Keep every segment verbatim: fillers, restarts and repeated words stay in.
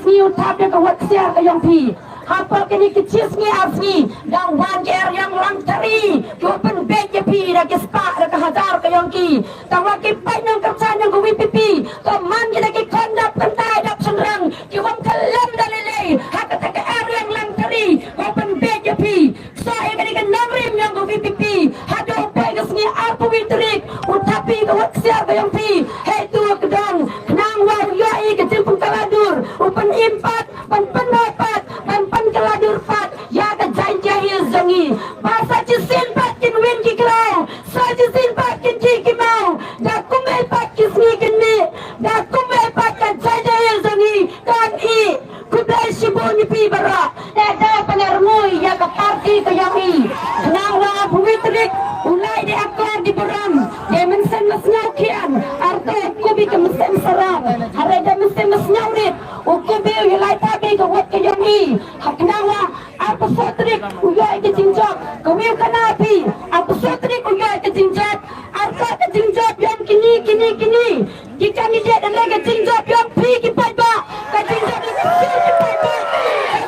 Sngi u thap ïa ka wat ksiar ka jong phi. Hapoh kine ki shi sngi ar sngi, dang wan ki eriong lang tari, ki wan pynbeit ïa phi da ki spah da ka hajar ka jong ki. Tangba ki paid nongkyrshan jong ka V P P, to man ki da ki khon dap kyntai dap shynrang, ki wan kyllem da lei lei ha kata ka eriong lang tari, ki wan pynbeit ïa phi. Sa ïa kane ka nongrim jong ka V P P, haduh u poi ka sngi arphew wei tarik, u thap ïa ka wat ksiar ka jong phi, hei tu ka dong, khnang wa u ïohi ka jingpynkylla dur, u pynim pat, ban pynbha pat, ban pynkylla dur pat ïa ka Jaintia Hills jong ngi. Ba sa shisien pat kin win ki khlaw, sa shisien pat kin jhieh ki maw, da kumwei pat ki sngi kin mih, da kumwei pat ka Jaintia Hills jong ngi kan ih. Khublei shibun ïa phi baroh. Te da pynrngui ïa ka party ka jong i. Khnang wa phew wei tarik u lai da akor di burom, da mynsiem masngew khian, arto u kub ïa ka mynsiem sarong. Hynrei da mynsiem masngew rit u kub ïa u lai thap ïa ka wat ka jong i. Ha khnang wa arphew saw tarik u ïoh ïa ka jingjop. Ka wiu kana phi, arphew saw tarik u ïoh ïa ka jingjop. Arto ka jingjop jong kine, kine, kine ki candidate, hynrei ka jingjop jong phi ki paidbah, ka jingjop jong phi ki paidbah,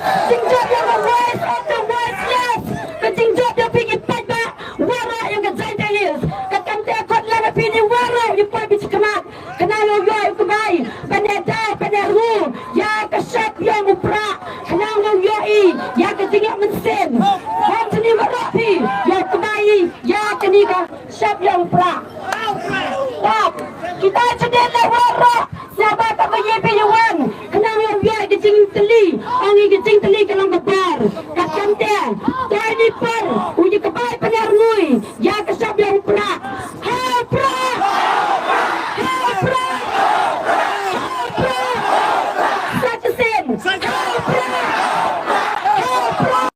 ka jingjop jong the voice of the voiceless, ka jingjop jong phi ki paidbah waroh jong ka Jaintia Hills. Katkam te khot lang ïa phi ni waroh, ïa phi phi khmat, khnang ïa u ïoh u kbai, ban ïa da, ban ïa ru ïa ka shap jong u Prah, khnang ïa u ïohi ïa ka jingïoh mynsiem. Hynrei ni waroh phi ïa u kbai ïa kane ka shap jong u Prah. Stop. Kita sdang la waroh. Sngewbha kaba ïa phi ïa wan, khnang ïa u ïoh ka jingtylli. Ong i ka jingtylli ka long ka bor. Katkam te, to ini por u ïa kaba pynrngui ïa ka shap jong u Prah. Ha u Prah! Ha u Prah! Ha u Prah! Sa shisien! Ha u Prah! Ha u Prah!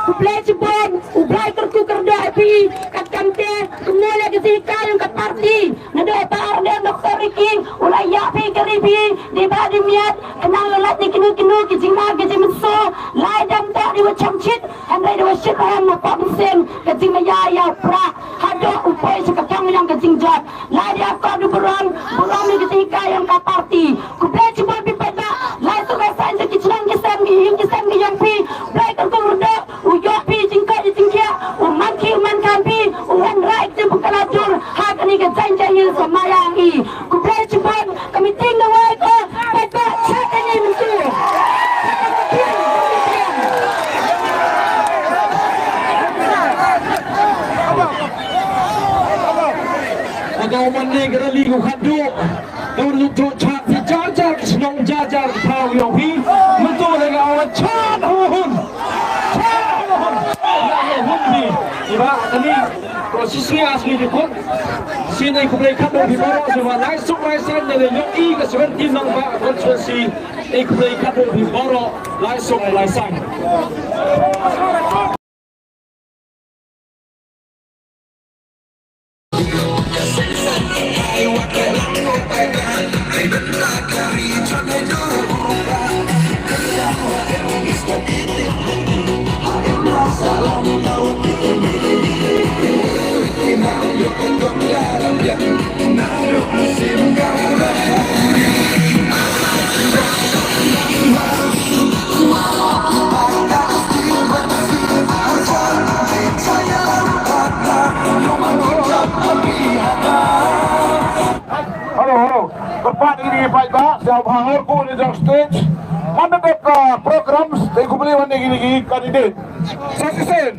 Khublei shibun, U Blai kyrkhu kyrdoh ïa phi. Katkam te kumno leh ka jinghikai jong ka party, naduh ba ardent Doctor Ricky u la ïa phi ka ri phi, dei ba dei miet, khnang ïa lait na kino kino ki jingma ki jingmynsaw. Lai dang toh dei wa chongchit, hynrei dei wa shit wa hem na pop mynsiem ka jingmaïa ïa u Prah. Haduh u poi sha ka thong jong ka jingjop. Lada ka du burom, burom ïa ka jinghikai jong ka party. Khublei shibun phi paidbah, lai suk lai saiñ sha ki chnong ki sem ki ïing ki sem ki jong phi. Blei kyrkhu kyrdoh, u ïoh phi jingkoit jingkhiah, u man khih u man khan phi, u wanrah ïa ka jingpynkylla dur ha kane ka Jaintia Hills ka Mawlai. Khublei shibun, ka meeting na wai ko, paidbah, chat ïa ngi mynta. Aga u man ne ka rally ka khadduh. Ka wan lut chat phi jar jar ki shnong jar jar ki thaw ïa phi. Mynta le nga wan chat ha hun. Chat ha hun. Chat ha hun phi. Iba kani. Ko shisngi asngi ki khun. Shisngi khublei khadduh phi baroh shuwa lai suk lai saiñ da le ïohi ka seventeen nong ba constituency. Khublei khadduh phi baroh lai suk lai saiñ. Hello, hello. Kyrpad ïa kine ki paidbah, sngewbha hor ko ne jong stage. Manda dep ka program, te khublei wan ïa kine ki candidate. Sa shisien.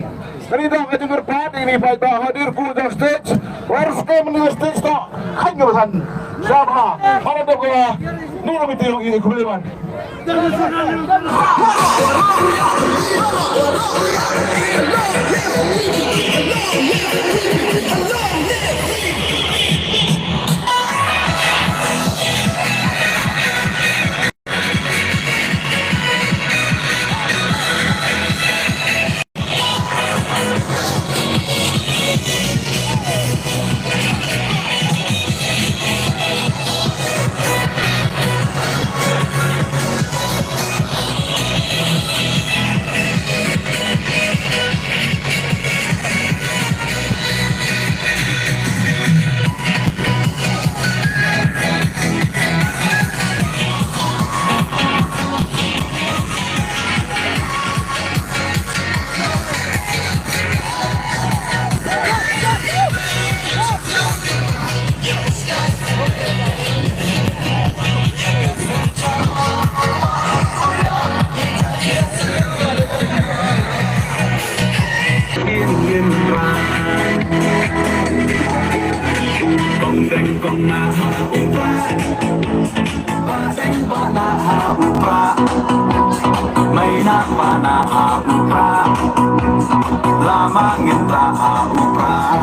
Kane dang ka jingkyrpad ïa kine ki paidbah, hadir ko jong stage. War stage, manda stage to. Khan ngi basan. Sngewbha. Manda dep ka, ni na meeting ïa kine, khublei wan. u Prah. Mei na pa na ha u Prah. Lama ngin rah ha u Prah.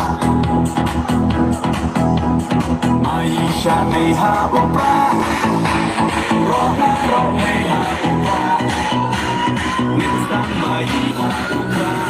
Mei sha mei ha u Prah. Roh na roh mei ha u Prah. Ngin sdang mei ha u Prah.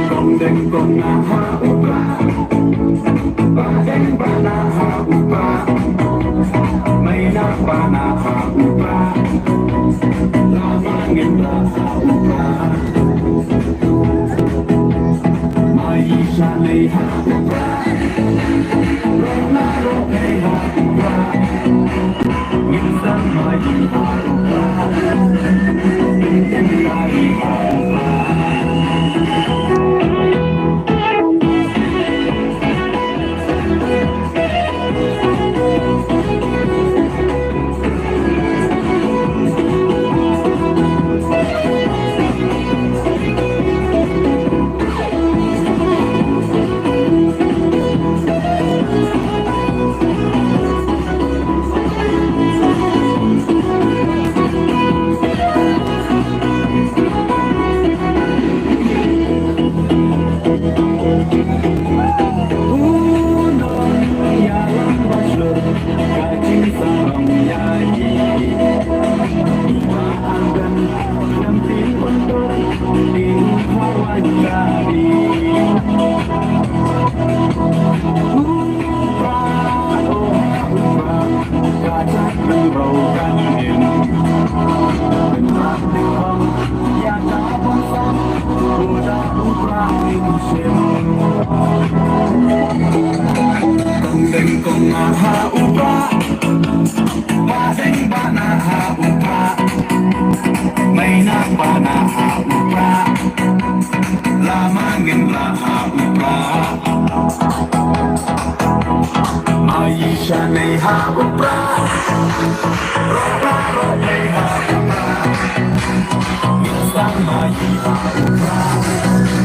Kong deng kong na ha u Prah. Ba deng ba na ha u Prah. Mei na pa na ha u Prah. Lama ngin rah ha u Prah. Mei sha mei ha u Prah. Roh na roh mei ha u Prah. Ngin sdang mei ha u Prah. Ngin sdang mei ha u Prah. Kong deng kong na ha u Prah. Ba deng ba na ha u Prah. Mei na pa na ha u Prah. Lama ngin rah ha u Prah. Mei sha mei ha u Prah. Roh na roh mei ha u Prah. Ngin sdang mei ha u Prah.